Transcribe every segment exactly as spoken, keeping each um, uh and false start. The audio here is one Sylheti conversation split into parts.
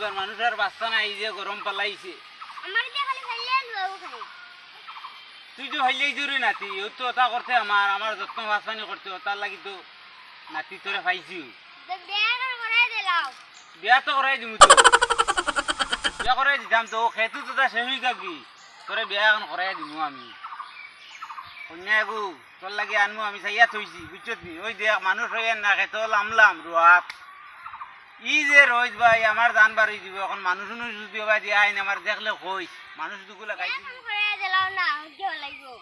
তোর মানুষ আর বাঁচতা না, এই যে গরম পালাইছে। আমার যে খালি খাইলে আলু আলু খাই। তুই তো খাইলেই জরুরি নাতি, ও তো ওটা করতে আমার, আমার যত্ন বাঁচানি করতে, ওটার লাগি তো নাতি তোরে পাইছি। তো বিয়া এখন করাই দিলাও। বিয়া তো করাই দিমু তো। বিয়া করাই দিতাম তো, ও খেতু তো তা শেষ হয়ে যাবি। তোরে বিয়া এখন করাই দিমু আমি। কন্যা এগু, তোর লাগি আনমু আমি চাইয়া থইছি, বুঝছত নি? ওই দেখ, মানুষ হইয়া না খেতো লামলাম রোয়াত। ই যে রোজ ভাই, আমার জান বাড়ি দিব, এখন মানুষ উনুষ যদি ওবা দিয়ে আইন, আমার দেখলে কইস, মানুষ দুগুলা খাই দিব। এখন করাই দিলাও না, উজ্জ্বল লাগবো।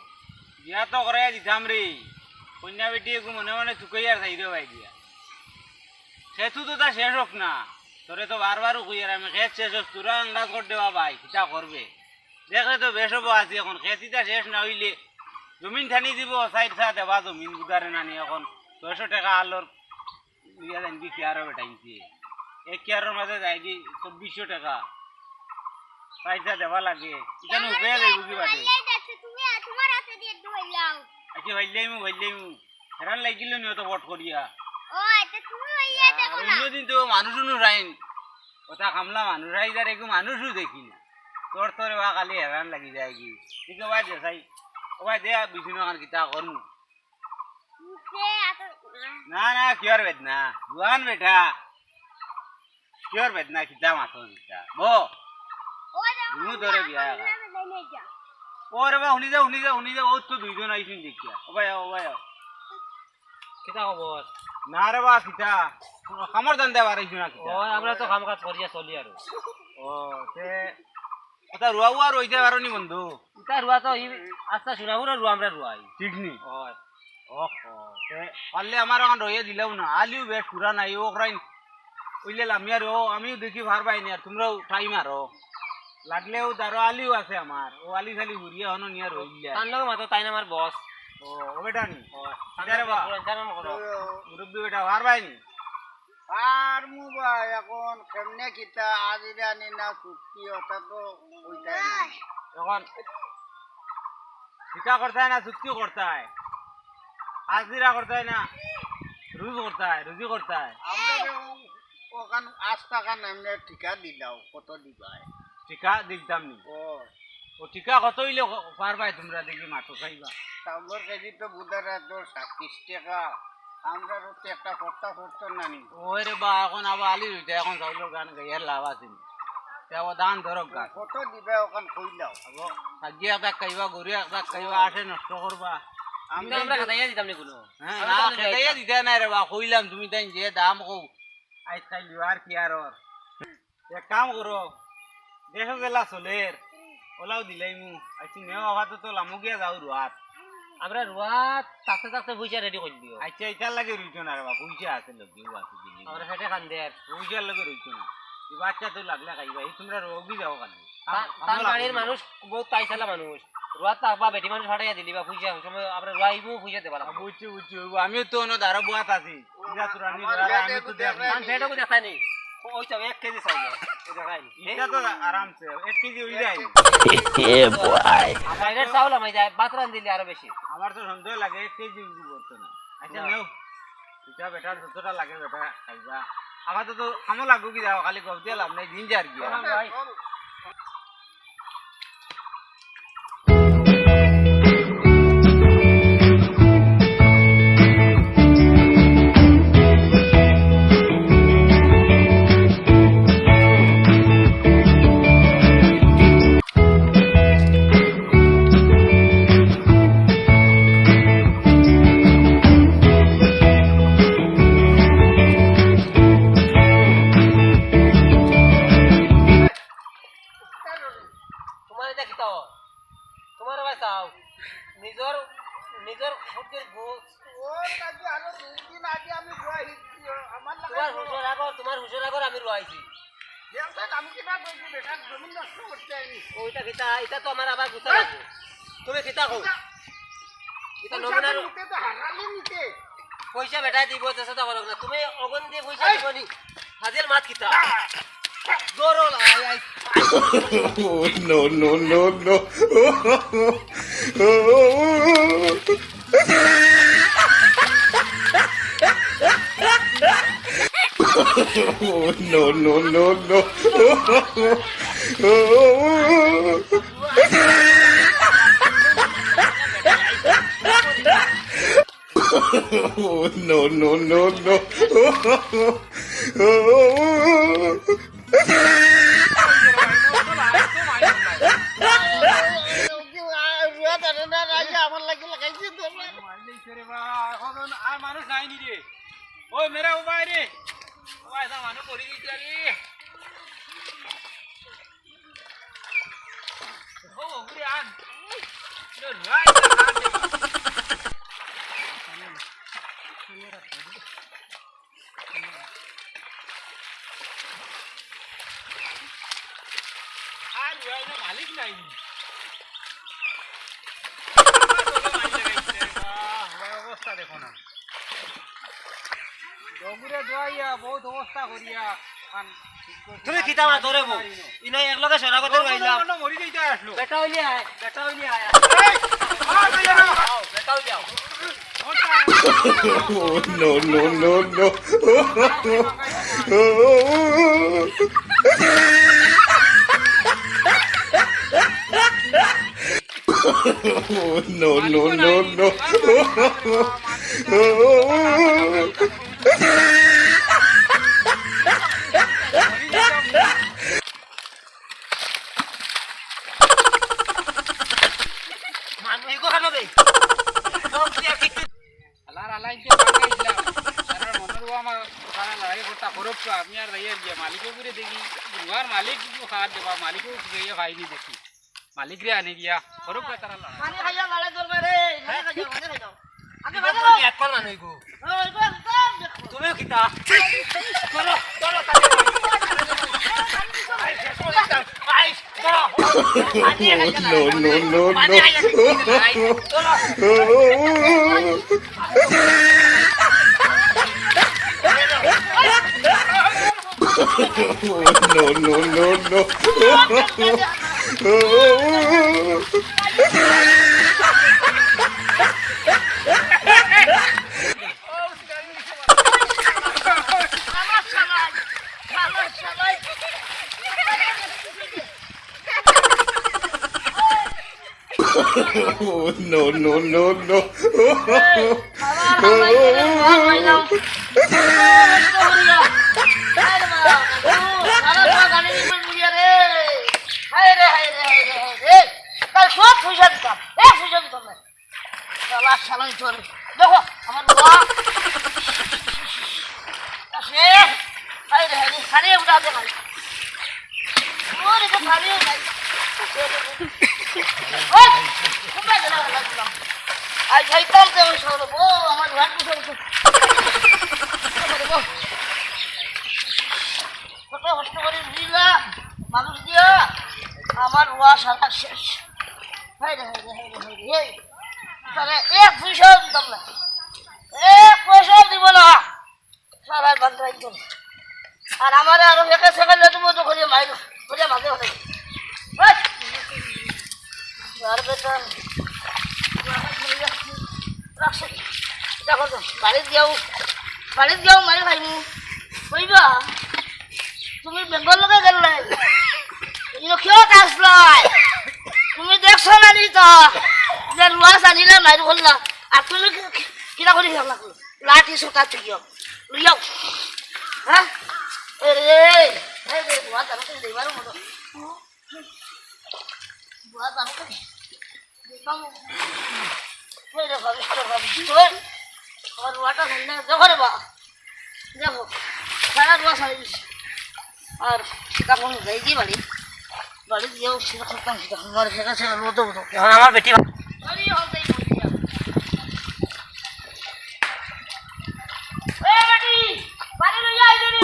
বিয়া তো করাই দিতাম রে। কন্যা বেটি এগু মনে মনে তুকাইয়ার চাই রে ভাই দিয়া। খেতু তো তা শেষ হোক না। তোরে তো বারবারও কইয়ার আমি, খেত শেষ হোক, তোরা আন্দাজ কর দেওয়া ভাই, কিতা করবে? দেখলে তো বেশ হবো আছি এখন, খেত ইতা শেষ না হইলে জমিন থানি দিব, চাইর চা দেবা জমিন বুদারে নানি এখন ছয়শো টাকা আলোর লইয়া যাইন কি কিয়ারো বেটাইনছে। এক কিয়ারোর মাঝে যায়গি চব্বিশশো টাকা। চাইর চা দেবা লাগে। ইখানে উপায় যাইব কি বাদে? তুমি, তোমার হাতে দিয়ে একটু হইলাও। আচ্ছা, হইলাইমু, হইলাইমু। হেরান লাগিল নি অত বট করিয়া। ও, এটা তুমি হইয়া আর দেখো না। অন্যদিন তো মানুষ উনুষ আইন। ওটা কামলা মানুষ আই, যার একটু মানুষও দেখি না। তোর তোরে বা খালি হেরান লাগি যায় কি। ঠিক আছে, ভাই, দে চাই। ও ভাই, দে, বিছুনো খান কিতা করমু। না, না, কিয়র বেদনা? জুয়ান বেটা। কিয়র বেদনা? কিতা মাতো কিতা? বো। ও, দেখো, হুনু ধরে বিয়া। ওরে বা, হুনি যা, হুনি যা, হুনি যা। ও তো দুইজন আইছইন দেখিয়া। ও ভাই, ও ভাই। কিতা খবর? না রে বা, কিতা? কামর ধান্দা বার হইছো না কিতা? ও, আমরা তো কাম কাজ করিয়া চলি আর। ও, তে, কথা রুয়া উয়া রইতে পারো নি বন্ধু? ইতা রুয়া তো ই আস্তা সোনাপুরর রুয়া আমরা রুয়াই। ঠিক নি? ওই। ওহ, তে পারলে আমার এখন রইয়া দিলেও না। আলিও বেশ পুরা নাই, ও করাই। ওইলে লামিয়ার ও, আমিও দেখি পারবাই নি আর, তোমরাও টাইম আরো। লাগলেও দারো আলিও আছে আমার। ও আলি খালি ঘুরিয়া হনো নিয়া রইলে। তার লগে মাতো তাই না আমার বস। ও, ও বেটা নি? ও, ইতারে বা। পুরান জানা মনে করো। মুরব্বি বেটা, পারবাই নি? আর মু ভাই, এখন কেমনে কিতা আজিরা নি না চুক্তি, ওটা তো ওইটাই না। এখন ঠিকা করতায় না চুক্তি করতায়? আজিরা করতায় না রুজ করতায়, রুজি করতায়? আমরা তো ওখান আস্তাখান এমনি ঠিকা দিলাও, কত দিবায়? ঠিকা দিতাম নি? ও। ও ঠিকা কত হইলে ক-, পারবায় তোমরা দেখি মাতো খাইবা? চাউলর কেজি তো বুধার দশ সাতত্রিশ টাকা। আমরারও তো একটা কর্তা পড়তো না নি। ওই রে বা, এখন আবার আলি হইতে এখন চাউলর গান গাইয়ার লাভ আছে নি? তে আবার দান ধরক গান। কত দিবে ওখান কইলাও? আবার সাগি এক দাগ খাইবা, গরু এক দাগ খাইবা, আসে নষ্ট করবা। আমি কিন্তু আমরা তো খেদাইয়া দিতাম নি কোনো। হ্যাঁ, আমি না, তো আমরা খেদাইয়া যাইতাম। দিতে নাই রে বা, কইলাম তুমি তাই যে দাম কও। আইজ খাইলিও আর কি আর ওর। এক কাম করো, দেশো যেলা চলের, ওলাও দিলাইমু। আচ্ছা, নেও আপাতত লামু গিয়া যাও রুয়াত। আমরা রুয়াত থাকতে থাকতে পয়সা রেডি করি দিও। আচ্ছা, ইতার লাগে রইতো না রে বা, পয়সা আছে লগে, ও আছে দিলি। আমরা পেটে কান্দের। পয়সার লগে রইতো না। এই বাচ্চা তো লাগলে খাইবা, এই তোমরা রোগী যাও খালি। তা-, কাম-, কাম তার লাগবে বাড়ির না। মানুষ বহুত পয়সালা মানুষ। রুয়াত থাকবা, বেটি মানুষ ফাটাইয়া দিলি বা পয়সা, ওই সময় আমরা রুয়াইমু, পয়সা দেবা লাগবো। বুঝছি, বুঝছি, ওই আমিও তো অন্য ধারা বুয়াত আছি। ইরা তোরা নি আমার ধরা, আমি তো দেখি। কারণ সেটা কো দেখায় নি। ওই তো এক কেজি চাউল, ওই দেখায় নি। এটা তো আরামসে এক কেজি হই যায়। এ ভাই। বাইরের চাউল আমি যায়, ভাত রান্ধিলে আরো বেশি। আমার তো সন্দেহ লাগে এক কেজি উঠবো করতো না। আচ্ছা, না। নেও। এটা বেটার যতটা লাগে বেটা খাইবা। আপাতত খামো লাগবো কি যাও, খালি গপ দিয়া লাভ নাই, দিন যার গিয়া। ভাই। তোমার এটা কিতা হয়? তোমার ভাই চাও, নিজর, নিজর ফুটির গু-, ও, তাকে আরো দুই দিন আগে আমি রুয়াই, আমার লাগা তোমার হুশর আগর, তোমার হুশর আগর আমি রুয়াইছি। দেখছেন, আমি কিবা বলছি, বেটার জমিন নষ্ট করতে আইনি। ওইটা কিতা, এটা তো আমার আবার গুছা লাগবো। তুমি কিতা কও? এটা নমুনা নিতে তো হারালে নিতে। পয়সা বেটায় দিব, চেষ্টা করো না। তুমি অগন দিয়ে পয়সা দিব নি? হাজির মাত কিতা? জোর হল, I, I. Oh, no, no, no, no. Oh, no, no, no, no. Oh, no, no, no, no. আমার লাগি লাগাইছে তো। মারলিছে রে বা, এখন আর মানুষ নাইনি রে। ওই মেরা, ও ভাই রে, ও ভাই, তা মানুষ পড়ি গেছে রে। ও, ঘুরে আন। লো, রাইট, রাইট। আর ভাই না, মালিক নাই। আমার দলে মারি লাগাইছে রে বা, ভাই, অবস্থা দেখো না। ডগুরে ডুয়াইয়া বহুত অবস্থা করিয়া ওখান ঠিক করছি। তুমি কিতা মাতো রে বউ? পারি না। ইনো এক লগে সরা করতে অন্য রইলাম। অন্য মরি যাইতে আসলো। বেটা হইলে আয়, বেটা হইলে আয়। এই, মার বেটা না। আও, বেটা হইলে আও। Oh, no, no, no, no. Oh, no, no, no, no. মানুষ এগো খানো বে। সব দিয়া কিচ্ছু আল্লাহর আল্লাহ ইনকে বানাইছিলাম। তার মনের ও আমার সারা লড়াই করতা করুক তো, আমি আর যাই আর গিয়া মালিকের উপরে দেখি, দুয়ার মালিক কিছু খাওয়ার দেবা, মালিকও কিছু ইয়ে পাইনি দেখি। মালিক রে আনি গিয়া, করুক তো তারা লড়াই। পানি খাইয়া লড়াই করবে রে, পানি খাইয়া, পানি খাইয়া। আগে ভালো। এক কল না নইগো। ওই গো, একদম দেখো। তুমিও কিতা? চলো, চলো, তাড়াতাড়ি। আই, শেষ করে দিতাম। আই, চলো। No, no, no, no. No, no, no, no. Oh, no, no, no, no. হায় রে, হায় রে, হায় রে, হায় রে। কাল সব পয়সা দিতাম, এক পয়সা দিতাম না। শালা, শালা, এই চল। দেখো, আমার বাবা। শেষ। হায় রে, হায় রে, শাড়ি উঠাতে নাই। ওরে, তো শাড়িও নাই। ওই, কোথায় গেল? ভালো ছিলাম। আই খাইতাম তো ওই সব। ও, আমার ঘর তো সব। কত কষ্ট করে নিলাম, মানুষ দিয়া। আমার রোয়া সারা শেষ। হায় রে, হায় রে, হায় রে, হায় রে, এই। তাহলে এক পয়সাও দিতাম না, এক পয়সাও দিব না। সারা বান্ধব একদম। আর আমারে আরো একে সেকেন্ডে তুমি তো করিয়া মাইর, করিয়া মাঝে হতে। ওই! আর বেটা, রাখছে। দেখো তো, বাড়িত যাও, বাড়িত যাও, মাইর খাইমু। কইবা? তুমি বেঙ্গল লগে গেলে, ইনো কিয় আসলাই? তুমি দেখছো না নি তো, যে রুয়া জানিলে মাইর করলা, আর তুমি কি-, কি-, কিনা করি খেলা করো? লাঠি সোটা তুইও, লইয়াও। হ্যাঁ? এ রে, এ রে, রুয়া জানো তো, দেবার মতো। রুয়া জানো তো। এই রে ভাবি, রে ভাবি, কি করে? আমার রুয়াটা ধরলে, দেখো রে বা। দেখো, সারা রুয়া সারি দিছি। আর এখন যাই কি বাড়ি? বাড়ি গিয়েও সেটা করতাম, সেটা আমার সেটা ছিল, রোদে উঠো। এখন আমার বেটি বাড়ি হল তাই বলছি। এ বেটি, বাড়ি লইয়া আইবে রে।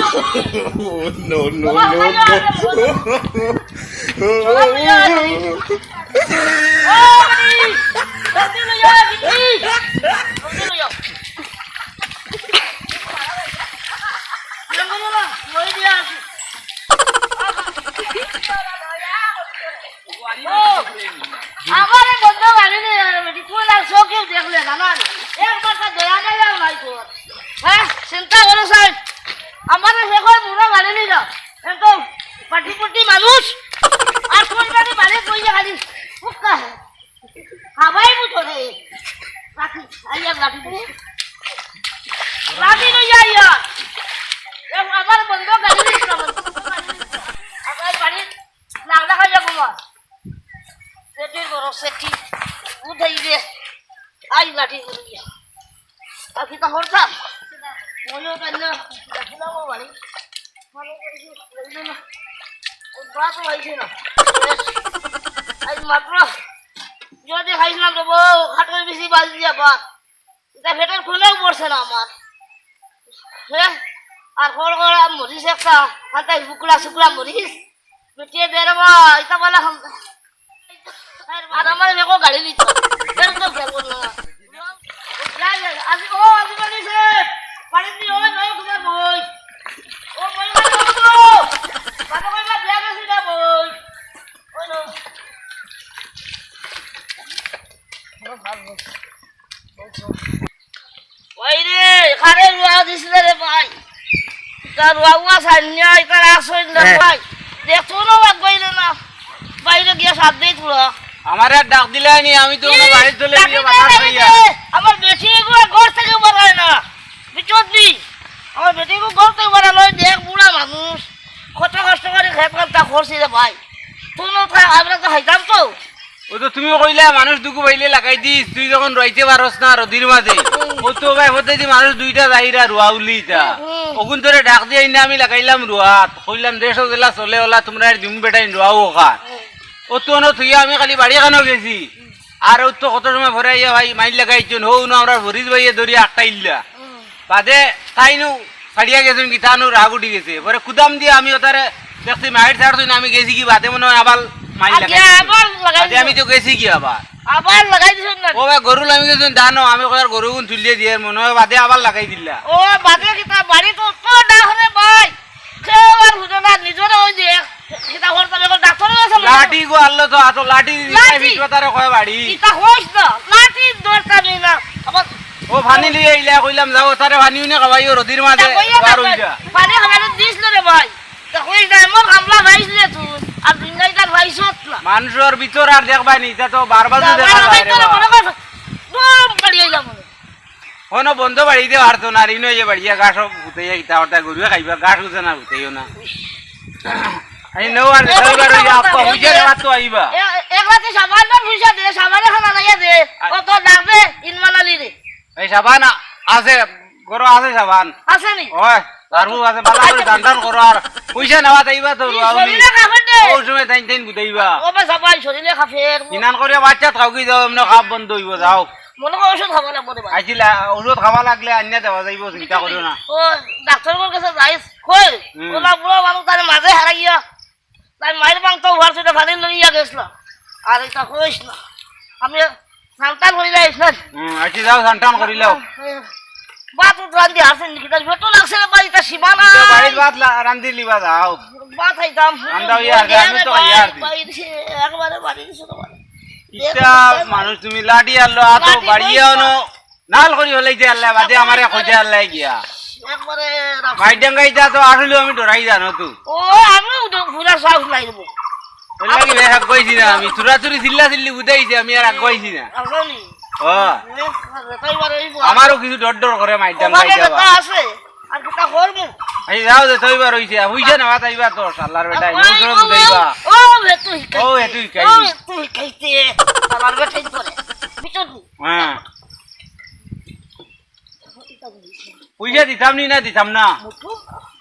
Oh, no, no, no, no. আমারে বন্ধ বাড়ি নিয়ে যাবে, তুই আর চোখেও দেখলে না, না রে। একবার তো দয়া নাই আর নাই তোর। হ্যাঁ, চিন্তা করো সাহেব, আমারে লাঠি পুটি মানুষ, আর সরকারি বাড়ি কইলে খালি ফুক্কা। খাবাই বুঝো রে। লাঠি, আইয়ার লাঠি বুঝো। লাঠি লইয়া আইয়া। এ, আবার বন্ধ গাড়ি দিস না, বন্ধ গাড়ি দিস না। আবার বাড়ি লাংলা খাইয়া ঘুমা। সেটি বড় সেটি। উঠাইবে। আই লাঠি লইয়া। আর কিতা করতাম? ময়ও তাই না, দেখলাম ও বাড়ি। মনে করি যে, বুঝলে না। ও ভাত হইছে না। আজ মাত্র যদি খাইছিলাম রে বউ, খাটের বেশি বাজ দিয়া ভাত। এটা পেটের খুলেও পড়ছে না আমার। হ্যাঁ? আর খড় খড়া মরিচ একটা, হাতে বুকলা শুকলা মরিচ। বেটিয়ে দে রে বা, এটা বলে হাম-, আর আমার মেয়েকে গাড়ি নিত। এর তো যাবো না। যা, যা, আজি, ও, আজি বাড়ি সে, বাড়ি দিয়ে ওই নয় তোমার বই। ও, বই মানে ওই তো। বাবা কইবা, ব্যাগ আছে না বই। ওই নো। ওই রে, কারে রুয়া দিছিলে রে ভাই? ইতা রুয়া উয়া সাইন না, ইতা রাখছইন না হ্যাঁ। ভাই। দেখতো না ভাগ বাইরে না। বাইরে গিয়া সাত দেই তোরা। আমার আর ডাক দিলাই নি, আমি তো কোনো এই, বাড়ির দলে ডাকি গিয়ে দে, বাতাস ডাকি হইয়া। দে। আমার বেটি এগুলো ঘর থেকে বাড়ায় না। বুঝছস নি? আমার বেটি এগুলো ঘর থেকে বাড়ায় না, ওই দেখ বুড়া মানুষ। কত কষ্ট করে খেত কামটা করছি রে ভাই। তুই না থাক, আমরা তো খাইতাম তো। ও তো তুমিও কইলা মানুষ দুগু পাইলে লাগাই দিস, তুই যখন রইতে পারস না রদির মাঝে। হুম। ও তো ভাই হতে দি মানুষ দুইটা যাইরা রুয়া উলি ইতা। হুম, হুম। ওগুন তোরে ডাক দিয়ে আইনা আমি লাগাইলাম রুয়াত। কইলাম দেশো জেলা চলে ওলা তোমরা আর দিমু বেটাইন রুয়াও ওখান। হুম। ও তো না তুই আমি খালি বাড়ি খানো গেছি। আর ও তো কত সময় পরে আইয়া ভাই মাইর লাগাইছন, হো না আমরা ফরিদ ভাইয়ে ধরি আটকাইল্লা। হুম। বাদে তাইনু ছাড়িয়া গেছইন কি, তানু রাগ উঠি গেছে। পরে কুদাম দিয়া আমি ওতারে দেখছি মাইর ছাড়ছইন, আমি গেছি কি বাদে মনে হয় আবার মাইর আগে লাগাই দিছে। আবার লাগাই বাদে দিছে। আমি তো গেছি কি আবার। আবার লাগাই দিছইন না? ও ভাই গরু লামি গেছইন ধানো, আমি কয়ার গরু গুন তুলিয়ে দিয়ে মনে হয় বাদে আবার লাগাই দিলা। ও বাদে কিতা বাড়ি তো তো না হরে ভাই। কেউ আর বুঝে না, নিজরে ওই যে এক, কিতা করতাম এখন ডাক্তারও আছে না। লাঠি গো আনলো তো, আতো লাঠি দি লাঠি। বিশ মাতারে কয় বাড়ি। কিতা কইস না, লাঠি দরকার নেই না। আবার ও পানি লইয়া আইলা, কইলাম, "যাও, তারে পানি উনি খাওয়াইও, রদির মাঝে তা কইয়া বার না, হইয়া।" পানি খাওয়ানো দিস না রে ভাই। তা কইস না, এমন গামলা পাইস রে তুই, আর দুনিয়ায় তার পাইছত না। মানুষর ভিতর আর দেখবাই নি, ইটা তো বারবার তা দেখা বারবার যায় রে তোর বা। মনে কর, বুম, বাড়ি আইলাম মনে। কোনো বন্ধ বাড়ি দিয়ে পারতো না, আর ইনো ইয়ে বাড়িয়া ঘাস গুতাইয়া কিতা করতা, গরুয়ে খাইবা, ঘাস গুছে না গুতাইও না। এই নও আর এ, ছয়বার হইয়া আপা, পয়সা দেওয়ার তো আইবা। এ, এক রাতে সাবান না পয়সা দে, সাবানে খানা লাইয়া দে। আ- ও তো লাগবে, ইনমান আলী রে। এই সাবান আ-, আছে, ঘরো আছে সাবান। আছে নি? ওই, তারু আছে, বালা করে দান দান করো আর পয়সা নেওয়া চাইবা তো, এই রুয়া উলি। শরীরে কাপড় দে। ও সময় তাইন তাইন গুদাইবা। ও বা সাবান শরীরে কাপড়। ইনান করে বাচ্চা থাকি যাও, এমনে খাপ বন্ধ হইব, যাও। মনে হয় ওষুধ খাওয়া লাগবো রে ভাই। আইছিলা, ওষুধ খাওয়া লাগলে আনিয়া দেওয়া যাইব, চিন্তা করিও না। ও ডাক্তারর কাছে যাইস, কই? হুম। ওলা বুড়া মানুষ তার মাঝে হারা গিয়া। তাই মাইর বাং তো উহার সেটা ফানি লইয়া গেছিল। আর এটা কইস না। আমি সান্তান হই যাইস না। হুম, আইছি যাও, সান্তান করি লও। বাত উত রান্ধি হারছেন নাকি? তার পেটও লাগছে রে ভাই, এটা সীমা না। বাড়ির বাত লা-, রান্ধি লিবা যাও। বাত খাইতাম। রান্ধা হইয়া আর কি, আমি তো খাইয়া আর কি। ভাই, ভাই, একবারে বাড়ি দিছে তোমার। ইটা মানুষ তুমি লাঠি আনলো, আতো লাঠি বাড়িয়ে লইছো। আনো, নাল করি হলাই যে আল্লাহ বাদে আমারে কইছে আল্লাহ গিয়া। একবারে রাখ। মাইর ডাঙ্গাইতা তো আসলে আমি ডরাই জানো তো। ও, আমি উঠে পুরা সাহস নাই দেবো। এর লাগি ভাই আগ কইছি না আমি, তুরা তুরি চিল্লা চিল্লি বুঝাইছি আমি আর আগ কইছি না। আসলে নি? ও। এ, তাই বারে এই বল। আমারও কিছু ডর ডর করে মাইর ওখানে ডাঙ্গাইতা যেটা বা। আছে, আর কিতা করবো? এই যাও যে তৈবার হইছে, হইছে না, তাইবা তো শালার বেটা, আর এই ওই, ওই, বুঝাইবা। ও, ও, এ তুই ও, এ তুই খাইছিস। ও, এ তুই খাইতে। শালার বেটাই করে। বুঝছো তুই? হ্যাঁ। পয়সা দিতাম নি না দিতাম না? মুঠু?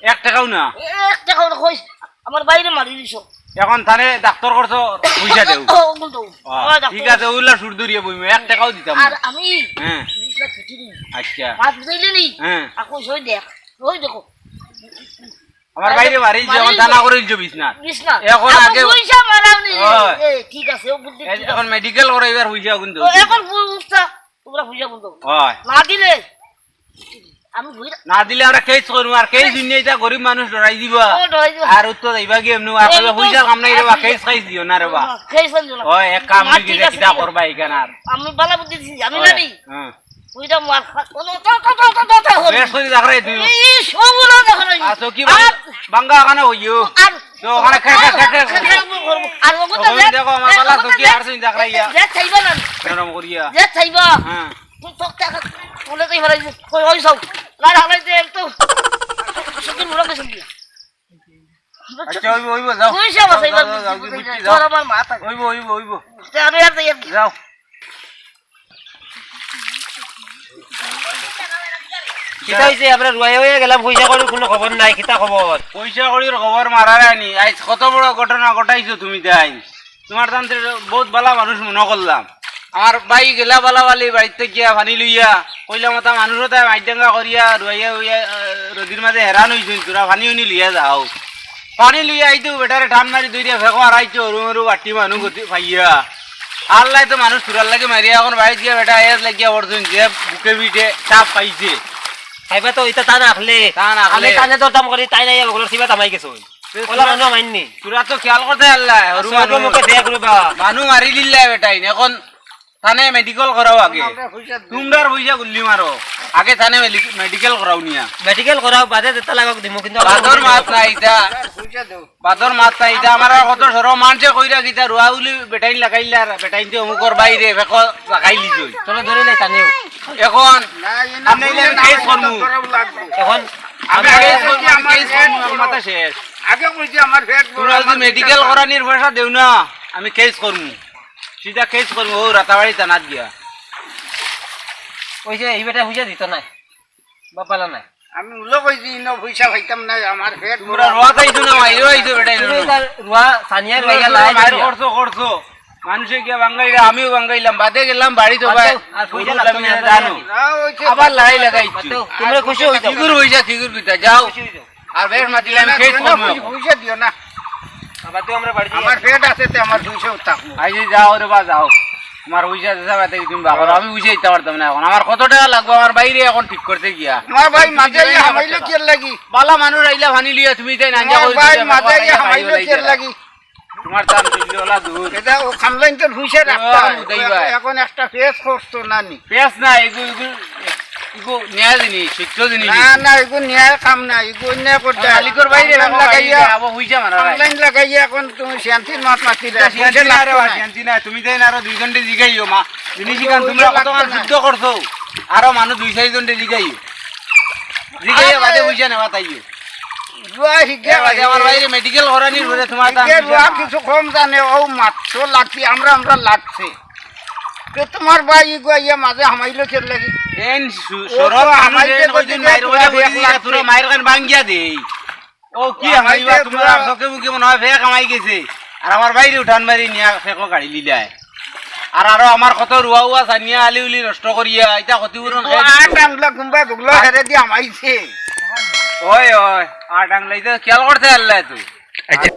এক টাকাও না। এক টাকাও না কইস। আমার বাইরে মারি দিছো। এখন তারে ডাক্তার করছো, পয়সা দেও। ও, বলতো। ও, ও, ডাক্তার। ঠিক আছে, ওগুলা সুর ধরিয়ে বইমু, এক টাকাও দিতাম না। আর আমি হ্যাঁ। বিশ লাখ ফিটি দিই। আচ্ছা। মাছ বুঝাইলে নি? হ্যাঁ। আর কইস ওই দেখ, ওই দেখো। আমার বাইরে বাড়ি যে মারি এখন থানা দিছো। করে দিছো বিছনা। বিছনা। এখন আর আগে পয়সা মারাও নি রে। ওই। এ, ঠিক আছে, ও বুদ্ধি এ-, ঠিক আছে। এখন মেডিকেল করাইবার পয়সা কিন্তু ও, এখন বুঝতা, তোমরা পয়সা বলতো। ওই। না দিলে আমি ভুইরা না দিলে আমরা কেস করমু, আর কেস দিন এটা গরিব মানুষ ডরাই দিবা। ও, ডরাই দিবা। আর উত্তর দিবা কি এমনি, আর এই কইবা, তো "পয়সার কাম নাই রে বা, আর কেস খাইস দিও না রে বা।" হ্যাঁ, কেস খাইস দিও না। ওই, এক কাম না, হইছে, ঠিক আছে, কিতা করবা এখানে আর? আমি বালা বুদ্ধি দিছি, আমি ওই, জানি। হ্যাঁ। ওইটা মার খা-, ও, তো, তো, তো, তো, তো, তো, হল। বেশ করি দেখ রে তুই। এই সবগুলো দেখ রে। আর তো কি আর ভাঙ্গা ওখানে হইও? আর তো ওখানে খে-, খে-, খে-, খে-, খে-, খে-, আর ওগুলো ওখানে দেখ, দেখো, আমার এ, বালা ওগুলো তো কি দেখ, আর তুই দেখ রে ইয়া। দেখ চাইবা না। নরম করিয়া। দেখ চাইবা। হ্যাঁ। তুই তো দেখ, বলে তো এবার এই যে, ওই, ওই সব। না, না, না, এই যে, তো, সুখী মুরব্বী শুনবি। আচ্ছা, অইবো, অইবো, যাও। পয়সা যাও, বাঁচাইবার যাও, যাও, বুদ্ধি যাও, বুঝছি, বুঝাইছি। যাও। তোর আমার মাথা। অইবো, অইবো, অইবো। তে আমি আর যাই আর কি। যাও। কিতা অইছে? আমরা রুয়াইয়া অইয়া গেলাম, পয়সা কড়ির কুনু খবর নাই, কিতা খবর? পয়সা কড়ির খবর মারার আনি, আইজ কত বড় ঘটনা ঘটাইছো তুমি তাইন। তুমার তানতে বউত বালা মানুষ মনো করলাম। আমার ভাই গেলা বালা বালি বাড়িত গিয়া পানি লইয়া, কইলাম অতা মানুষ অতায় মাইরদাঙ্গা করিয়া, রুয়াইয়া অইয়া, আহ, রোদির মাঝে হেরান অইছইন, তোরা পানি উনি লইয়া যাও। পানি লইয়া আইতেউ বেটারে টান মারি ধরিয়া ফেকো আড়াইছো, হরু হরু বাটি মানুষ গতি পাইয়া। আল্লায় তো মানুষ তুরার লাগি মারিয়া, অখন বাড়িত গিয়া বেটা আয়াজ লাগিয়া পড়ছইন, যে বুকে পিঠে চাপ পাইছে। খাইবা তো ইতা তান আখলে। তান আখলে। আমি তানে দরদাম করি, তাইন আইয়া বগলর সিবাত হামাই গেছইন। তে ওলা তোরা, মানুষ মাইননি। তোরা তো খেয়াল করতে আল্লাহ, হরু আচ্ছা, মানুষ। মুখে দেখ রে বা। মানুষ মারি দিল্লা বেটাইন, অখন তানে মেডিকেল করাও আগে। তুমরার পয়সা গুল্লি মারো। আগে তানে মেডি-, মেডিকেল করাও নিয়া। মেডিকেল করাও, বাদে যেতা লাগাউক দিমু, কিন্তু আমার বাদর মাত নাই ইতা। বাদর মাত নাই ইতা, আমার আর কত সরম মানষে কইরা কিতা রুয়া উলি বেটাইন লাগাইলা, বেটাইন তে অমুকর বাইরে, ফেকো লাগাইলি তুই। চলো ধরে লাই তানেও। অখন না, ইয়ে না, আমি নাইলে আমি না, কেস করমু। অখন আমি আমি কেস করমু, আমি আমার কেস করমু, আমার মাথা শেষ। আগে কইছি আমার পেট বড়, তোমরা যদি আমার মেডিকেল করানির পয়সা দেও না, আমি কেস করমু। সিধা কেস করমু, ও রাতাবাড়ি থানাত গিয়া। ওই যে এই বেটা পয়সা দিত নায়, বাপালা নাই। আমি উলো কইছি, ইনো পয়সা পাইতাম না, আমার পেট তোমরা বড়। রুয়া খাইছো না, মাইরো আইছো বেটা, তুমি ইনো। তার রুয়া সানিয়া তোমরা রুয়া তোমরা লাই মাইর দিয়া। করছো, করছো। মানুষে গিয়া ভাঙ্গাইরা, আমিও ভাঙ্গাইলাম, বাদে গেলাম বাড়ি তো বাদ ভাই। দেও, আর পয়সা গরু লাগতো না, জানো। না, ওই যে আবার লড়াই লাগাইছো। বাদ দেও, তোমরা খুশি হইছো। কিগুর পয়সা, কিগুর পিঠা, যাও। খুশি হইছো। আর বেশ মাতিলে আমি না, কেস দিও না, করবো। পয়সা দিও না। আবার তো আমরা বাড়ি যাই। আমার পেট আছে, তে আমার পয়সাও থাকবো। আই যে যাও রে বা যাও। আমার পয়সা আছে, সব এতে তুমি বাবা, আমি পয়সা দিতে পারতাম না অখন। আমার কত টাকা লাগবো আমার বাইরে অখন ঠিক করতে গিয়া? আমার ভাই মাঝে আইয়া হামাইলো কিয়ার লাগি? বালা মানুষ আইলা পানি লইয়া, তুমি তাই না আমার ভাই মাঝে আইয়া হামাইলো কিয়ার লাগি? তোমার তান চললে ওলা দূর। এটা ও খামলাইন তো পয়সা রাখতা। ও, উদয় ভাই। অখন একটা ফেস করতো না নি। ফেস না, এগু, এগু, এগু ন্যায় জিনিস, সত্য জিনিস। না, না, এগু ন্যায় কাম না, এগু অন্যায় করতে। মালিকর বাইরে অনলাইন লাগাইয়া, আবো হুইজা মারা ভাই। অনলাইন লাগাইয়া অখন তুমি শান্তির মাত মাতি এটা দেয়। শান্তি না রে ভাই, শান্তি না। তুমি দেন আরো দুইজনরে জিগাইও মা। জিনিস ইখান তোমরা কতখান শুদ্ধ করছো? আরো মানুষ দুই চাইরজনরে জিগাইও। জিগাইয়া আরে বাদে হুইজা নেওয়া তাইও। রুয়া হিগে এ বাদে আমার ভাইরে মেডিকেল করানির পরে তোমার দাম হিগে রুয়া কিছু কম জানে, ও মাত্র লাগছে, আমরা, আমরা লাগছে। তো তোমার ভাই ইগু আইয়া মাঝে হামাইলো কিয়ার লাগি? এন সু-, ও তো সরব মানুষ হামাইতে এন কইদিন কইতে মাইর কইলে কইলা কইদিন এক লাখ তোরা মাইর কান ভাঙ্গিয়া দেই। ও কি হামাইবা তোমরা? চোখে মুখে মনে হয় ফেক হামাই গেছে। আর আমার বাইরে উঠান মারি নিয়া ফেকো গাড়ি লিলায়। আর আরো আমার কত রুয়া উয়া সানিয়া আলি উলি নষ্ট করিয়া, ইটা ক্ষতিপূরণ ও খাই দিত। আট আংলা কুম্বা দুগলো হেরে দি হামাইছে। ওই, ওই, আট আংলা ইটা খেয়াল করতে আল্লাহ তুই। আচ্ছা।